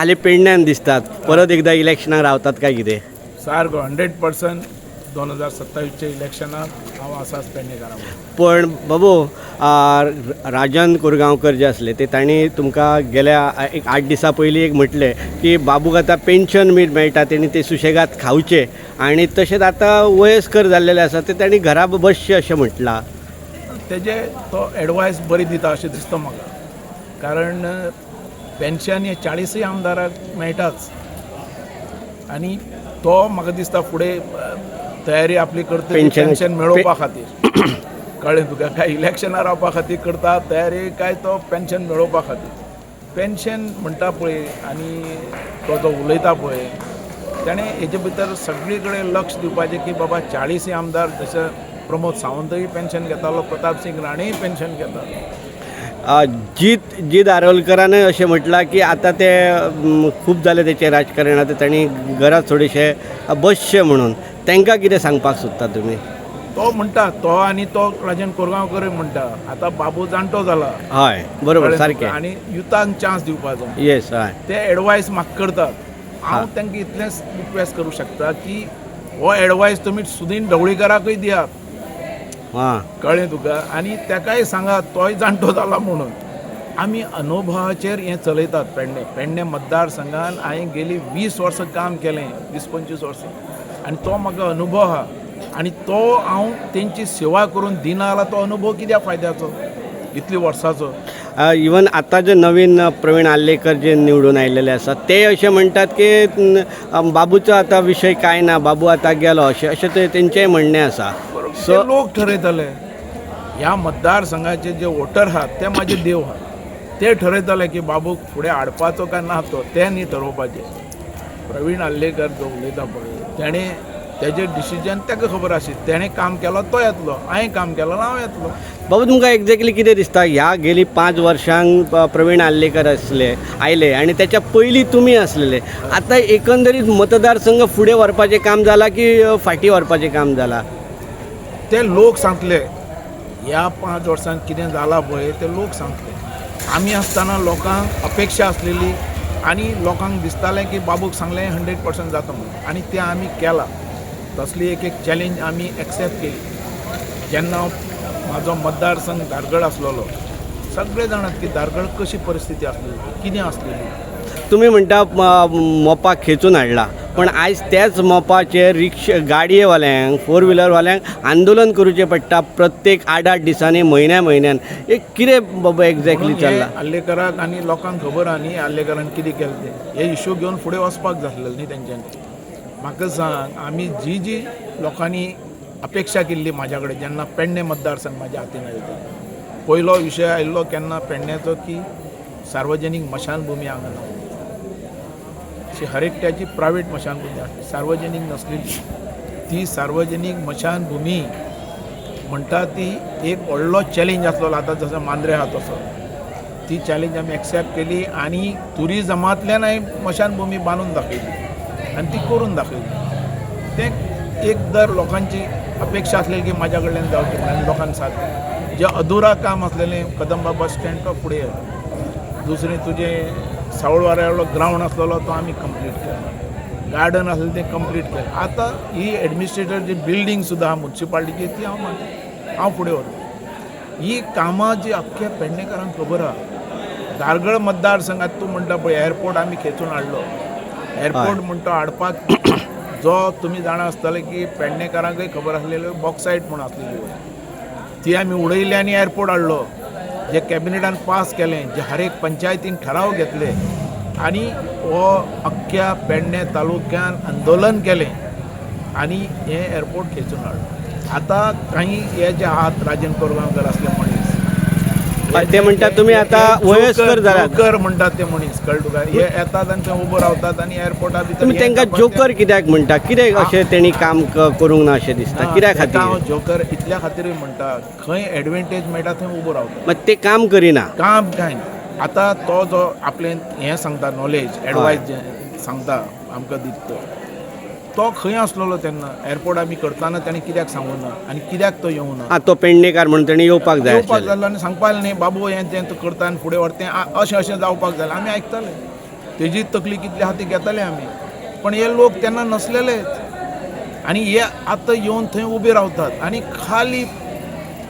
हालीं पेडण्यान दिसतात, परत एकदां इलेक्शनाक रावतात काय कितें? सारको 100%. 2027च्या इलेक्शनाक हांव आसाच पेडणेकारा. पण बाबू, राजन कोरगांवकर जे आसले ते तांणी तुमकां गेल्या एक 8 दिसां पयलीं एक म्हटलें की बाबूक आतां पेन्शन बी मेळटा, तेणी ते सुशेगाद खावचे आनी तशेंच आतां वयस्कर जाल्लेले आसा ते तांणी घरा बसचें अशें म्हटलां. तेजे तो एडवायस बरी दिता अशें दिसता म्हाका, कारण पेन्शन हे 40य आमदाराक मेळटाच आनी तो म्हाका दिसता फुडें तयारी आपली करता पेन्शन मेळोवपा खातीर. कळ्ळें तुका? काय इलेक्शनार रावपा खातीर करता तयारी, काय तो पेन्शन मेळोवपा खातीर? पेन्शन म्हणटा पळय आनी तो जो उलयता पळय, ताणें हेजे भितर सगळे कडेन लक्ष दिवपाचें की बाबा 40 आमदार, जशें प्रमोद सावंतय पेन्शन घेतालो, प्रताप सिंग राणेय पेन्शन घेतालो. जीत आरोलकरानय अशें म्हटलां की आतां ते खूब जालें तेचें राजकारण, आतां तांणी घरात थोडेशें बसचें म्हणून. तांकां कितें सांगपाक सोदता तुमी? तो म्हणटा तो आनी तो राजन कोरगांवकरूय म्हणटा, आतां बाबू जाणटो जाला. हय, बरोबर, सारकें. आनी युथांक चान्स दिवपाचो. येस, हय. ते एडवायस म्हाका करतात. हांव तांकां इतलेंच रिक्वेस्ट करूं शकता की हो एडवायस तुमी सुदीन ढवळीकराकूय दियात. कळ्ळें तुका? आनी ताकाय सांगात, तोय जाणटो जाला म्हणून. आमी अनुभवाचेर हें चलयतात. पेडणे पेडणे मतदारसंघान हांवें गेली 20 वर्सां काम केलें, 20-25 वर्सां, आनी तो म्हाका अनुभव आहा आनी तो हांव तेंची सेवा करून दिना जाल्यार तो अनुभव कित्याक फायद्याचो इतली वर्साचो? इवन आतां जे नवीन प्रवीण आर्लेकर जे निवडून आयलेले आसा ते अशें म्हणटात की बाबूचो आतां विशय कांय ना, बाबू आतां गेलो, अशें अशें ते तेंचेंय म्हणणें आसा. सो लोक ठरयतले. ह्या मतदारसंघाचे जे वोटर आहात ते म्हाजे देव आहात, ते ठरयतले की बाबूक फुडें हाडपाचो काय ना तो ते न्ही ठरोवपाचें. प्रवीण आर्लेकर जो उलयता पळय, तेणें तेजें डिसिजन ताका खबर आशिल्लें. तेणें काम केलो तो येतलो, हांवें काम केलो हांव येतलो. बाबू, तुमकां एक्झॅक्टली कितें दिसता, ह्या गेली 5 वर्सांक प्रवीण आर्लेकर आसले आयले आनी त्याच्या पयलीं तुमी आसलेले, आतां एकंदरीत मतदारसंघ फुडें व्हरपाचें काम जालां की फाटीं व्हरपाचें काम जालां? ते लोक सांगतले. ह्या 5 वर्सांत कितें जालां पळय ते लोक सांगतले. आमी आसतना लोकांक अपेक्षा आसलेली आनी लोकांक दिसतालें की बाबूक सांगलें 100% जाता म्हणून, आनी तें आमी केलां. तसली एक एक चॅलेंज आमी एक्सेप्ट केली. जेन्ना म्हाजो मतदारसंघ धारगळ आसलेलो, सगळे जाणात की धारगळ कशी परिस्थिती आसलेली, कितें आसलेली. तुमी म्हणटा मोपा खेचून हाडला, पण आयज त्याच मोपाचेर रिक्षा गाडयेवाल्यांक, फोर व्हिलरवाल्यांक आंदोलन करूचें पडटा प्रत्येक 8-8 दिसांनी, म्हयन्या म्हयन्यान. एक कितें बाबा एक्झॅक्टली चल्लां? आर्लेकराक आनी लोकांक खबर आहा न्ही आर्लेकरान कितें केलें तें. हे इशू घेवन फुडें वचपाक जाय आसलेलें न्ही तेंच्यांनी. म्हाका सांग, आमी जी जी लोकांनी अपेक्षा केल्ली म्हाज्या कडेन जेन्ना पेडणे मतदारसंघ म्हाज्या हातीन आयलो तेन्ना, पयलो विशय आयिल्लो केन्ना पेडण्याचो की सार्वजनीक मशानभुमी हांगा ना. अशी हर एकट्याची प्रायवेट मशानभुमी आसली, सार्वजनीक नासलेली. ती सार्वजनीक मशानभुमी म्हणटा ती एक व्हडलो चॅलेंज आसलेलो. आतां जसो मांद्रे आहा तसो ती चॅलेंज आमी एक्सेप्ट केली आनी ट्युरिजमांतल्यान हांवें मशानभुमी बांदून दाखयली आनी ती करून दाखयली. तें एक दर लोकांची अपेक्षा आसलेली की म्हाज्या कडल्यान जावचें म्हणून, आनी लोकांक साथ. जें अधुरा काम आसलेलें कदंबा बस स्टँड तो फुडें येयलो. दुसरें तुजें सावळवाड्यालो ग्रावंड आसलेलो तो आमी कंप्लीट केलो, गार्डन आसलें तें कंप्लीट केलें. आतां ही एडमिनिस्ट्रेटर जी बिल्डींग सुद्दां आहा मुन्सिपाल्टीची ती हांव मागता, हांव फुडें व्हरता. ही कामां जी अख्ख्या पेडणेकारांक खबर आहा. धारगळ मतदारसंघात तूं म्हणटा पळय एअरपोर्ट आमी खेचून हाडलो. एअरपोर्ट म्हणटा हाडपाक जो तुमी जाणा आसतले की पेडणेकारांकय खबर आसलेली बॉक्सायट म्हूण आसलेली, ती आमी उडयली आनी एअरपोर्ट हाडलो. जे कॅबिनेटान पास केलें, जे हर एक पंचायतीन ठराव घेतले आनी हो अख्ख्या पेडणे तालुक्यान आंदोलन केलें आनी हें एअरपोर्ट खेचून हाडलो. आतां काही हे जे आहात राजन कोरगांवकर असले मनीस, ते म्हणटात तुमी आतां वयस्कर जाल्यात. जोकर म्हणटात ते मनीस, कळ्ळें तुका? हे येतात आनी ते उबो रावतात आनी एअरपोर्टा भितर तुमी हे तांकां करपाक जोकर कित्याक म्हणटा? कितें अशें तेणी काम करूंक ना अशें दिसता? कित्या ताका हांव खातीर? जोकर इतल्या खातीरूय म्हणटा, खंय एडवांटेज मेळटा थंय उबो रावता. मात ते काम करिना. काम कांय ना. आतां तो जो आपलें हें सांगता, नॉलेज एडवायस जें सांगता आमकां दिता, तो खंय आसलेलो तेन्ना एअरपोर्ट आमी करतना? ताणें कित्याक सांगूं ना आनी कित्याक तो येवं ना? आं, तो पेडणेकार म्हणून तेणी येवपाक जाय येवपाक आसलेलें. जाल्लो आनी सांगपाक न्ही, बाबू हें तें तूं करता आनी फुडें व्हर तें, अशें अशें जावपाक जाय, आमी आयकताले. तेजी तकली कितली आहा ती घेताले आमी. पण हे लोक तेन्ना नसलेलेच आनी हे आतां येवन थंय उबे रावतात आनी खाली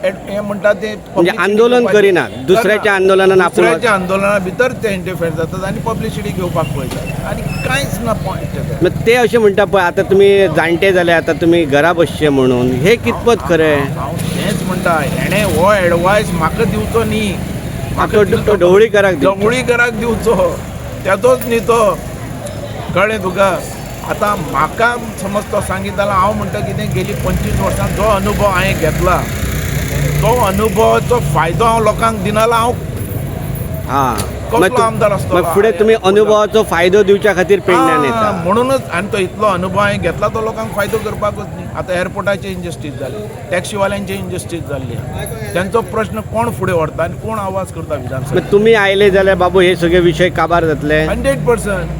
हे म्हणटा ते म्हणजे आंदोलन करिनात, दुसऱ्याच्या आंदोलनान आपूण दुसऱ्याच्या आंदोलना भितर ते इंटरफेअर जातात आनी पब्लिसिटी घेवपाक पळयतात आनी कांयच ना पॉयंट तेका. मग ते अशें म्हणटा पळय, आतां तुमी जाणटे जाले, आतां तुमी घरा बसचे म्हणून, हे कितपत खरें? हांव तेंच म्हणटा, हेणें हो एडवायस म्हाका दिवचो न्ही, म्हाका तो ढवळीकराक दिवचो. ढवळीकराक दिवचो, तेजोच न्ही तो, कळ्ळें तुका? आतां म्हाका समज तो सांगीत जाल्यार हांव म्हणटा कितें, गेली 25 वर्सां जो अनुभव हांवें घेतला तो अनुभवाचो फायदो हांव लोकांक दिना जाल्यार हांव हां, कसलो आमदार आसतलो? मग फुडें तुमी अनुभवाचो फायदो दिवच्या खातीर पेडण्यान येता. म्हणूनच. आनी तो इतलो अनुभव हांवें घेतला तो लोकांक फायदो करपाकूच न्ही. आतां एअरपोर्टाचे इंजस्टीस जाली, टॅक्सीवाल्यांचे इंजस्टीस जाल्ली, तेंचो प्रश्न कोण फुडें व्हरता आनी कोण आवाज करता विधानसभेत? मग तुमी आयले जाल्यार बाबू हे सगळे विशय काबार जातले. 100%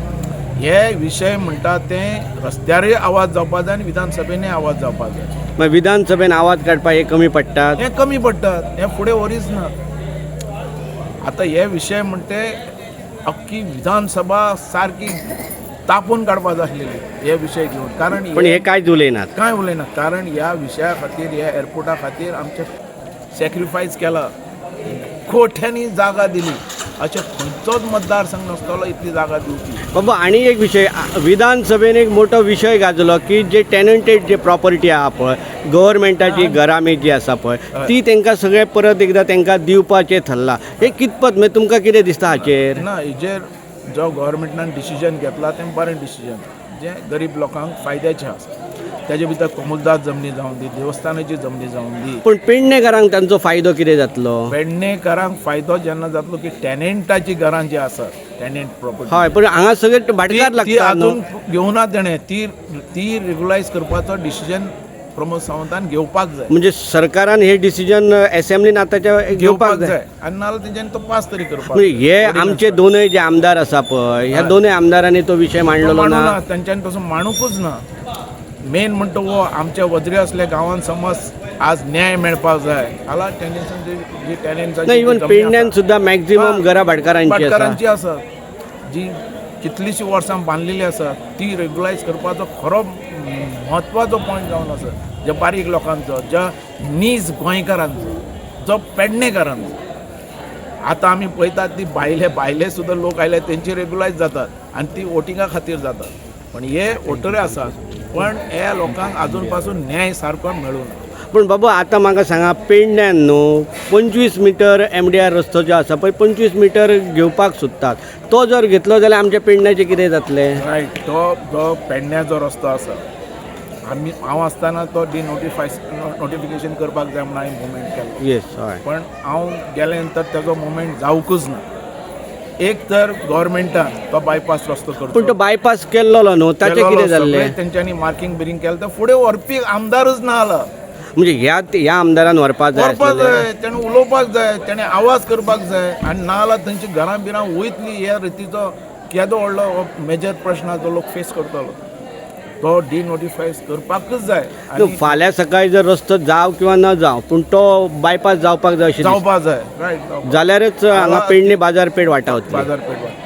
हे विशय म्हणटा ते रस्त्यारय आवाज जावपा जाय आनी विधानसभेनय आवाज जावपा जाय. मग विधानसभेन आवाज काडपाक हे कमी पडटात. हे कमी पडटात, हे फुडें व्हरीच ना. आतां हे विशय म्हणटे अख्खी विधानसभा सारकी तापून काडपा जाय आसलेली हे विशय घेवन, कारण पण हे कांयच उलयनात, कांय उलयना. कारण ह्या विशया खातीर, ह्या एअरपोर्टा खातीर आमचें सॅक्रिफायस केला, कोट्यांनी जागा दिली, अशें खंयचोच मतदारसंघ नासतलो इतली जागा दिवपी. बाबा आनी एक विशय, विधानसभेन एक मोठो विशय गाजलो की जे टेनंटेड जे प्रॉपर्टी आहा पळय, गव्हर्मेंटाची घरामी जी आसा पळय, ती तांकां सगळें परत एकदां तांकां दिवपाचें थरलां. हें कितपत, मागीर तुमकां कितें दिसता हाचेर? ना, हेजेर जो गव्हर्मेंटान डिसिजन घेतला तें बरें डिसिजन, जें गरीब लोकांक फायद्याचें आसा. तेजे भितर कोमुलदाद जमनी जावन दी, देवस्थानाची जमनी जावन दी. पूण पेडणेकारांक तांचो फायदो कितें जातलो? पेडणेकारांक फायदो जेन्ना जातलो की टेनंटाची घरां जी आसात, टेनंट प्रॉपर्टी, हय, पण हांगा सगळे भाटकार ती लागता न्हू. अजून घेवना तेणें, ती ती रेगुलायज करपाचो डिसिजन प्रमोद सावंतान घेवपाक जाय. म्हणजे सरकारान हे डिसिजन असेंब्लीन आतांच्या घेवपाक जाय आनी नाजाल्यार तेंच्यांनी तो पास तरी करपाक म्हणजे हे जाय. आमचे दोनय जे आमदार आसा पळय, ह्या दोनय आमदारांनी तो विशय तो मांडलेलो मांडू ना. ना, तेंच्यांनी तसो मांडूकूच ना. मेन म्हणटा हो आमच्या वजरे असल्या गांवांत समज आज न्याय मेळपाक जाय जाल्यार टेनन्सांची जी टेनन्साची ना, इवन पेडण्यान सुद्दां मॅक्झिमम घरां भाटकारांची आसा. भाटकारांची आसा, जी कितलीशीं वर्सां बांदलेली आसा, ती रेगुलायज करपाचो खरो म्हत्वाचो पॉयंट जावन आसा, ज्या बारीक लोकांचो, ज्या नीज गोंयकारांचो, जो पेडणेकारांचो. आतां आमी पळयतात ती भायले भायले सुद्दां लोक आयले तेंची रेगुलायज जातात आनी ती वोटिंगा खातीर जातात. पण हे वोटरे आसात, पण ह्या लोकांक आजून पासून न्याय सारको मेळूंक ना. पूण बाबू आतां म्हाका सांगा, पेडण्यान न्हू 25 मिटर एमडीआर रस्तो जो आसा पळय, 25 मिटर घेवपाक सोदतात, तो जर घेतलो जाल्यार आमच्या पेडण्याचें कितें जातलें? रायट, तो जो पेडण्या जो रस्तो आसा, आमी हांव आसतना तो डिनोटिफाय नोटिफिकेशन करपाक जाय म्हणून हांवें मुवमेंट केलो. येस, हय. पण हांव गेले नंतर तेजो मुवमेंट जावंकूच ना. एक तर गव्हर्मेंटान तो बायपास रस्तो करचो. पूण तो बायपास केल्लो न्हू, ताचें कितें जाल्लें? तेंच्यांनी मार्किंग बिरींग केलें, तर फुडें व्हरपी आमदारच ना जाला. म्हणजे ह्या ह्या आमदारान व्हरपाक जाय व्हरपाक आसलेलें. जाय, तेणें उलोवपाक जाय, तेणें आवाज करपाक जाय. आनी ना जाल्यार तेंची घरां बिरां वयतली. ह्या रितीचो केदो व्हडलो हो मेजर प्रश्न जो लोक फेस करतलो, तो डिनोटिफाय करपाकच जाय. न्हू, आनी फाल्यां सकाळी जर रस्तो जावं किंवा न जावं, पूण तो बायपास जावपाक जाय अशें दिसता. जावपा जाय, रायट, जाल्यारच हांगा पेडणे बाजारपेठ वाटावतली. बाजारपेठ.